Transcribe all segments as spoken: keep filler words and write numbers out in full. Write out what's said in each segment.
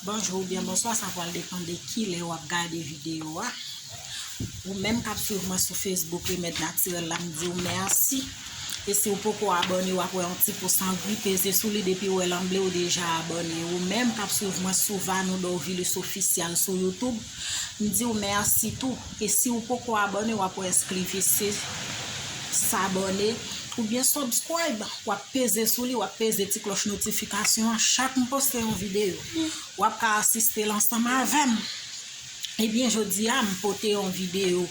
Bonjou oubyen bonswa, sa pral depann de kilè w ap gade videyo a. Ou menm k ap swiv mwen sou Facebook Remèd Natirèl la, m di w mèsi. E si w poko abòne, w ap wè yon ti pous an gri, peze sou li, depi w wè l an ble, w deja abòne. Ou menm k ap swiv mwen sou Vanou Dorvilus Official sou YouTube, m di w mèsi tou. E si w poko abòne, w ap wè S K V C, s'abonner oubyen subscribe. W ap peze sou li, w ap peze ti klòch notifikasyon an. Chak m poste yon videyo, w ap ka asiste l ansanm avè m. Ebyen, jodi a, m pote yon videyo.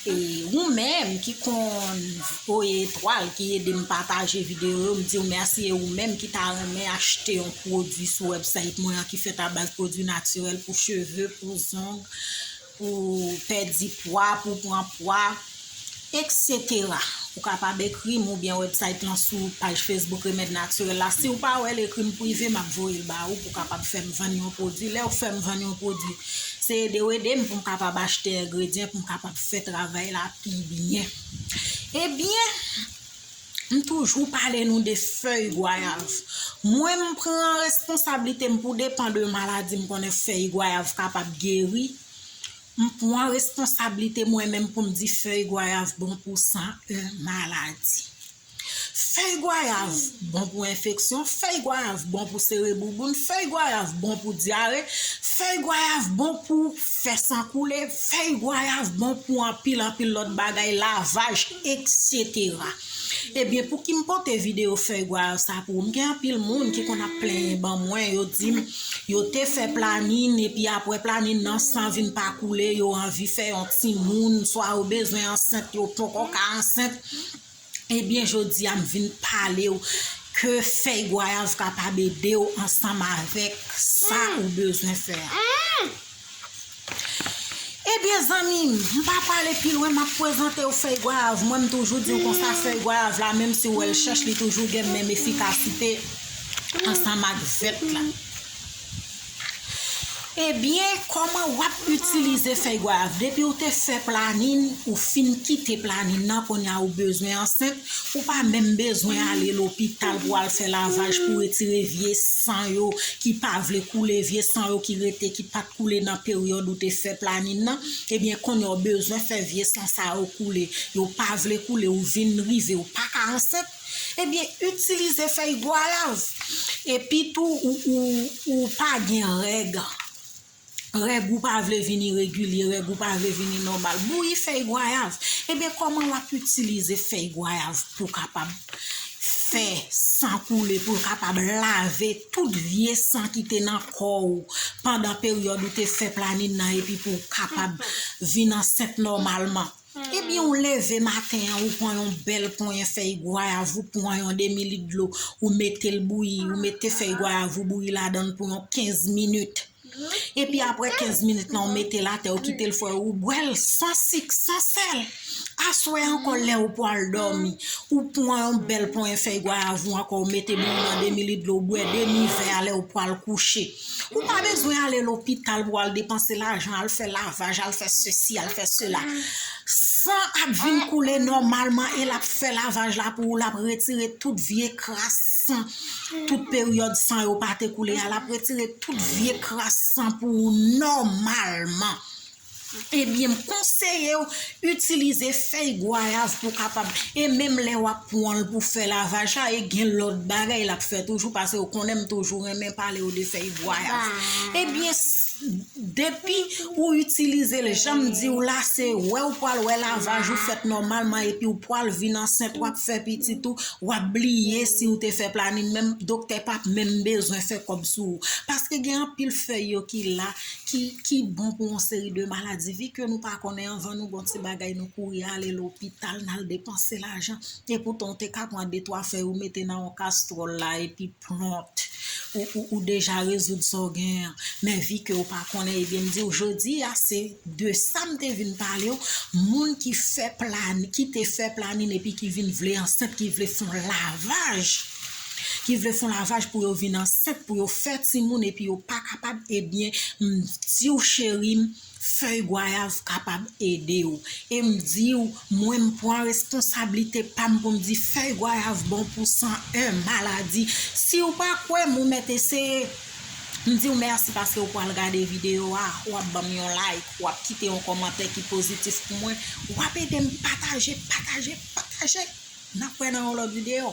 E ou menm ki konn voye etwal, ki ede m pataje videyo yo, m di w mèsi. E ou menm ki ta renmen achte yon pwodui sou website mwen an ki fèt a baz pwodui natirèl pou cheve, pou zong, pou pèdi pwa, pou pran pwa, et cetera. Ou kapab ekri m oubyen website lan sou paj Facebook Remèd Natirèl la. Si w pa wè l, ekri m prive, m ap voye l ba ou pou w kapab fè m vann yon pwodui. Lè w fè m vann yon pwodui, se ede w ede m pou m kapab achte engredyan pou m kapab fè travay la pi byen. Ebyen, m toujou pale nou de fèy gwayav. Mwen, m pran responsablite m pou depan de maladi m konnen fèy gwayav kapab geri. M pran responsablite mwen menm pou m di fèy gwayav bon pou san en maladi. Fèy gwayav bon pou enfeksyon, fèy gwayav bon pou sere bouboun, fèy gwayav bon pou dyare, fèy gwayav bon pou fè san koule, fèy gwayav bon pou anpil, anpil lòt bagay, lavaj, et cetera. Ebyen, pouki m pote videyo fèy gwayav sa pou ou? M gen anpil moun ki konn ap plenyen ban mwen, yo di m, yo te fè planin, epi apre planin nan, san vin pa koule, yo anvi fè yon timoun, swa yo bezwen ansent, yo poko ka ansent. Ebyen, jodi a, m vin pale w ke fèy gwayav kapab ede w ansanm avèk sa ou bezwen fè a. Ebyen, zanmi m, m pa pale pi lwen, m ap prezante w fèy gwayav. Mwen, m toujou di w konsa, fèy gwayav la, menm si w wè l chèch, li toujou gen menm efikasite ansanm ak vèt la. Ebyen, kòman w ap itilize fèy gwayav? Depi w te fè planin, ou fin kite planin nan, kounye a ou bezwen ansent, ou pa menm bezwen ale lopital pou al fè lavaj pou retire vye san yo ki pa vle koule, vye san yo ki rete, ki pa t koule nan peryòd ou te fè planin nan. Ebyen, kounye a w bezwen fè vye san sa yo koule. Yo pa vle koule, ou vin rive, ou pa ka ansent. Ebyen, itilize fèy gwayav. Epi tou, ou, ou, ou pa gen règ. Règ ou pa vle vin iregilye, règ ou pa vle vini nòmal. Bouyi fèy gwayav. Ebyen, kòman w ap itilize fèy gwayav pou w kapab fè san koule, pou l kapab lave tout vye san ki te nan kò w pandan peryòd ou te fè planin nan, epi pou w kapab vin ansent nòmalman? Ebyen, ou leve maten an, ou pran yon bèl ponyen fèy gwayav, ou pran yon demi lit dlo, ou mete l bouyi, ou mete fèy gwayav ou bouyi ladan l pou yon kenz minit. Epi apre kenz minit lan, ou mete l atè, ou kite l fre, ou bwè l san sik, san sèl. Aswè ankò, lè ou pral dòmi, ou pran yon bèl ponyen fèy gwayav ou ankò, ou mete bouyi nan demi lit dlo, ou bwè demi vè a lè ou pral kouche. Ou pa bezwen ale lopital pou al depanse lajan, al fè lavaj, al fè sesi, al fè sela. San ap vin koule nòmalman e l ap fè lavaj la pou ou, l ap retire tout vye kras san, tout peryòd san yo pa te koule a, l ap retire tout vye kras san pou ou nòmalman. Ebyen, m konseye w itilize fèy gwayav pou w kapab, e menm lè w ap pran l pou fè lavaj la, e gen lòt bagay l ap fè toujou, paske w konnen m toujou renmen pale w de fèy gwayav. Ebyen, s- depi ou itilize l, jan m di w la, se wè ou pral wè lavaj ou fèt nòmalman, epi ou pral vin ansent, w ap fè pitit ou, w ap bliye si w te fè planin, menm doktè p ap menm bezwen fè kòb sou ou. Paske gen anpil fèy yo ki la, ki, ki bon pou yon seri de maladi. Vi ke nou pa konnen, anvan nou gon ti bagay, nou kouri ale lopital, n al depanse lajan. Epoutan, w te ka pran de twa fèy, ou mete nan yon kastwòl la, epi pwonp, ou, ou, ou deja rezoud sa w genyen an. Men vi ke w pa konnen, ebyen, m di w, jodi a, se de sa m te vin pale w. Moun ki fè plani, ki te fè planin epi ki vin vle ansent, ki vle fè yon lavaj, ki vle fè yon lavaj pou yo vin ansent, pou yo fè timoun epi yo pa kapab, ebyen, m di w, cheri m, fèy gwayav kapab ede w. E m di w, mwen, m pran responsablite pa m pou m di fèy gwayav bon pou san en maladi. Si w pa kwè m, ou mèt eseye. M di w mèsi paske w pral gade videyo a, w ap ban m yon like, w ap kite yon kòmantè ki pozitif pou mwen, w ap ede m pataje, pataje, pataje. N ap wè nan yon lòt videyo.